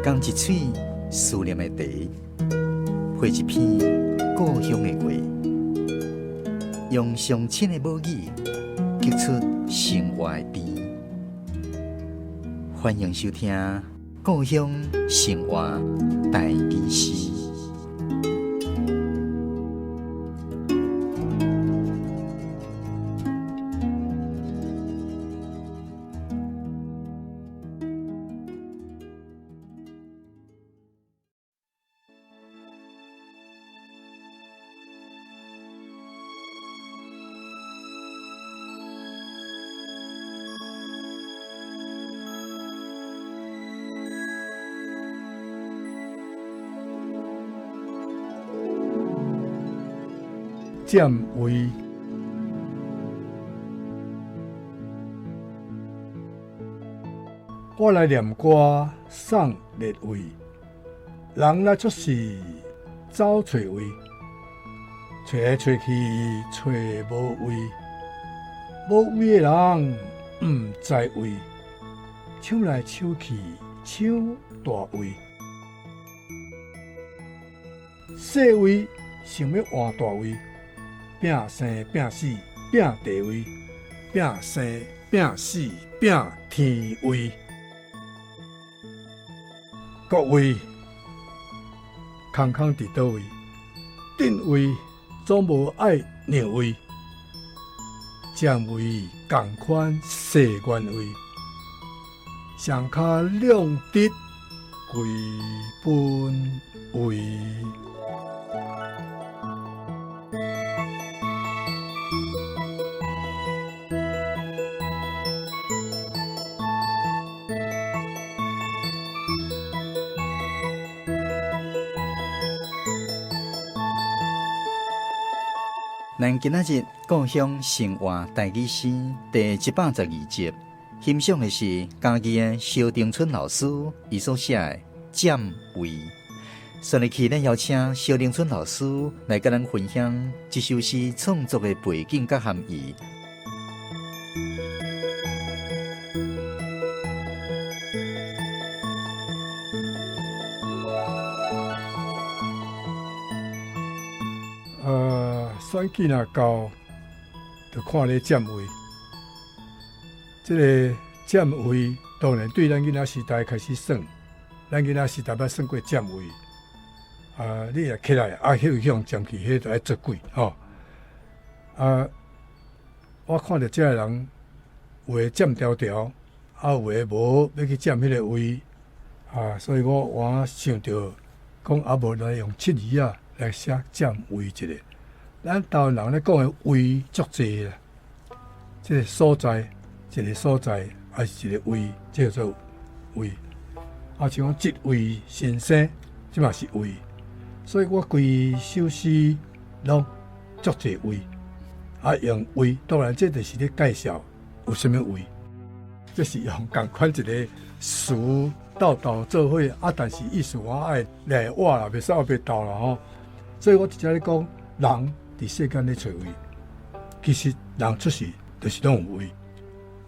仝一喙思念的茶，配一篇故鄉的話，用上親的母語，激出生活的甜。歡迎收聽《故鄉生活台語詩》。佔位，我來念歌送列位，人來出世走揣位，揣來揣去揣無位，無位的人毋知位，搶來搶去搶大位，細位想欲換大位。拼生拼死拼地位，拼生拼死拼天位。各位空空佇佗位？鎮位總無愛讓位，佔位仝款世原位，上跤兩得歸本位。咱今仔日故鄉生活台語詩第112集，欣賞的是嘉義的蕭長春老師伊所寫的《佔位》。順利去，咱邀請蕭長春老師來佮咱分享這首詩創作的背景佮含義。選舉若到，就看咧佔位。這个佔位當然對咱囡仔時代開始算，咱囡仔時代捌算過佔位。啊，你若起來啊，彼向佔去，彼就愛做鬼吼。啊，我看著這个人有的佔條條，啊有的無欲去佔彼个位，啊，所以我我想著講啊，無來用七字仔來寫佔位一下。咱台灣人咧講的位足濟啦，這个所在，一个所在，抑是一个位，這叫做位。啊，像講這位先生，這嘛是位。所以我規首詩攏足濟位，啊，用位，當然這就是咧介紹有啥物位。這是用仝款一个詞鬥鬥做伙，啊，但是意思我愛來活啦，袂使我袂鬥啦吼。所以我直接咧講，人佇世間咧揣位，其實人出世就是攏有位，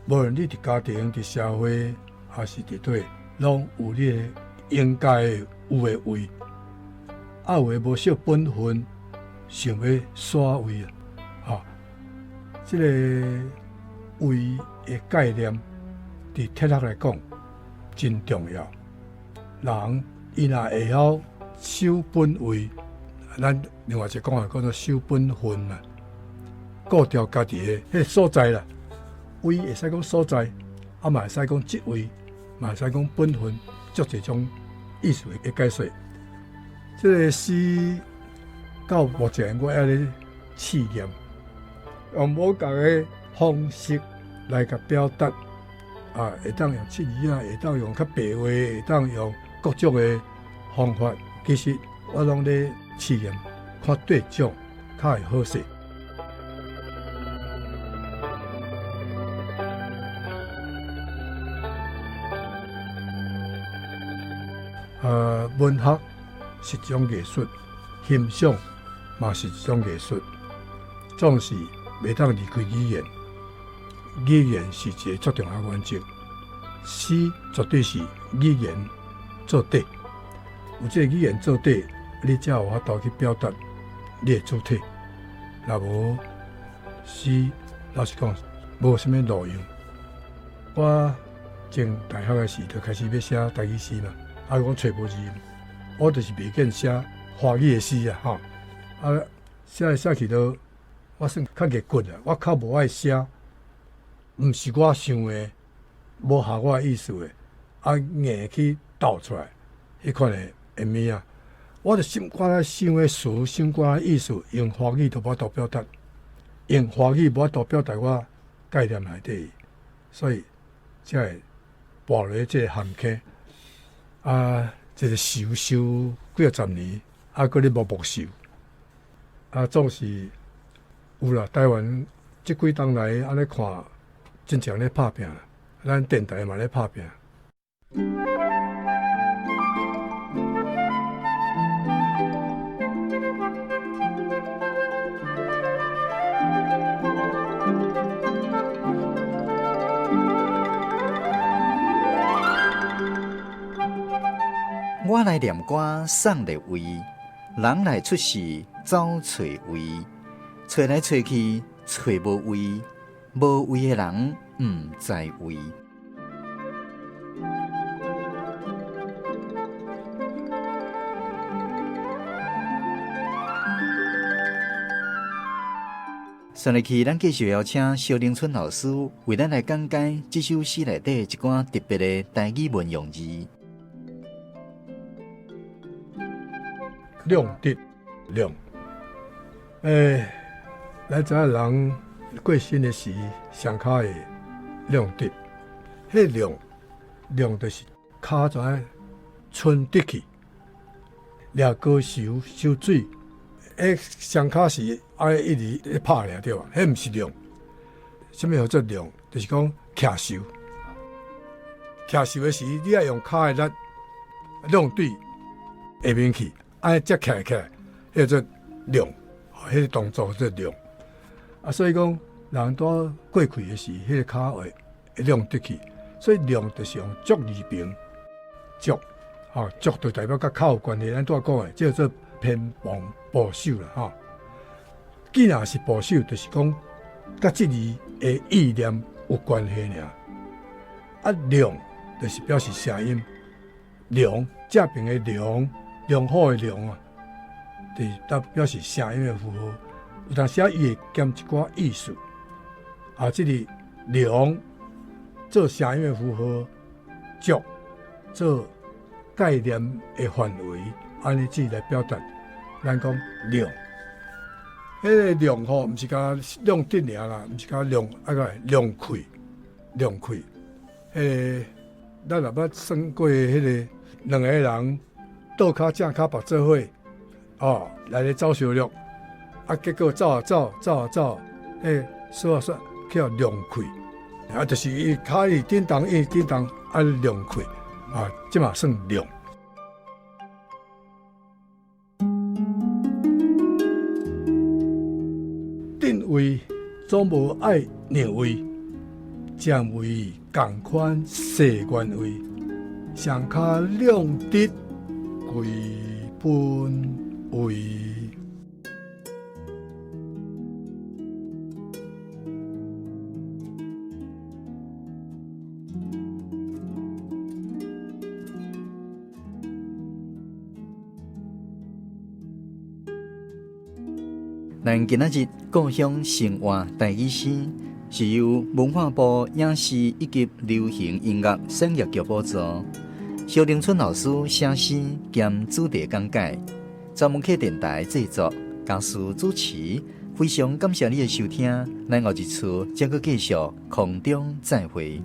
無論你佇家庭、佇社會，抑是佇佗，攏有你的應該有的位。啊，有的無守本分，想欲徙位啊！這个位的概念，佇哲學來講真重要。人伊若會曉守本位，咱另外一個講法叫做守本分啦，顧著家己的彼个所在啦，位會使講所在，啊嘛會使講職位，嘛會使講本分，足濟種意思的解說。這个詩到目前我猶咧試驗，用無仝的方式來共表達，啊，會當用七字仔，會當用較白話，會當用各種的方法，其實我攏咧試驗，看佗種較會好勢。文學是一種藝術，欣賞嘛是一種藝術，總是袂當離開語言。語言是一个足重要原則，詩絕對是語言做底，有這個語言做底，你才有法度去表達你的主體。若無詩，老實講，無啥物路用。我前大學的時就開始欲寫台語詩嘛，啊，講揣無字，我就是袂見寫華語的詩啊，吼，啊，寫來寫去都，我算較硬骨啊，我較無愛寫，毋是我想的，無合我的意思的，啊，硬去鬥出來，彼款的物仔，我就心肝內想的詞，心肝內意思，用華語都無法度表達，用華語無法度表達我概念內底，所以才會跋落這個陷坑。啊，這個愁愁幾仔十年，啊，閣咧默默受，啊，總是有啦。台灣這幾冬來按呢看，真正咧拍拚，咱電台嘛咧拍拚。我來念歌送列位，人來出世走揣位，揣來揣去揣無位，無位的人毋知位。上一期咱繼續邀請蕭玲春老師為咱來講解這首詩內底一寡特別的台語文用字。量得量，咱知影人過身的時，上跤會量得，彼量量就是跤怎樣伸直去，掠高泅泅水，彼双跤是愛一直咧拍爾對吧？彼毋是量，啥物叫做量？就是講徛泅，徛泅的時，你愛用跤的力量對下面去。按呢才徛起來，彼叫做量，彼個動作叫做量。啊，所以講人拄過氣的時，彼個跤會量得去。所以量就是用足字旁，足，吼，足就代表佮跤有關係。咱拄仔講的，這叫做偏旁部首啦，吼。既然是部首，就是講佮這字的意念有關係爾。啊，量就是表示聲音，量正爿的量。良好的良啊，就是代表示聲音的符號。有當時啊，伊會兼一寡意思。啊，這個良做聲音的符號，足做概念的範圍，按呢字來表達。咱講量，彼個量吼，毋是干量得爾啦，毋是干量啊個量氣，量氣。彼個咱若捌算過彼個兩個人。倒跤正跤縛做伙，哦，來咧走相錄，啊，結果走啊走，走啊走，說啊說，去予量開，啊，就是伊跤伊振動，伊振動，啊，量開，啊，這嘛算量。頓位總無愛讓位，正位仝款世原位，雙跤量直。歸本位。咱今仔日故鄉生活台語詩，是由文化部影視以及流行音樂產業局補助。蕭玲春老師寫詩兼主題講解，專門客電台製作，嘉書主持，非常感謝你的收聽，咱後一次再閣繼續空中再會。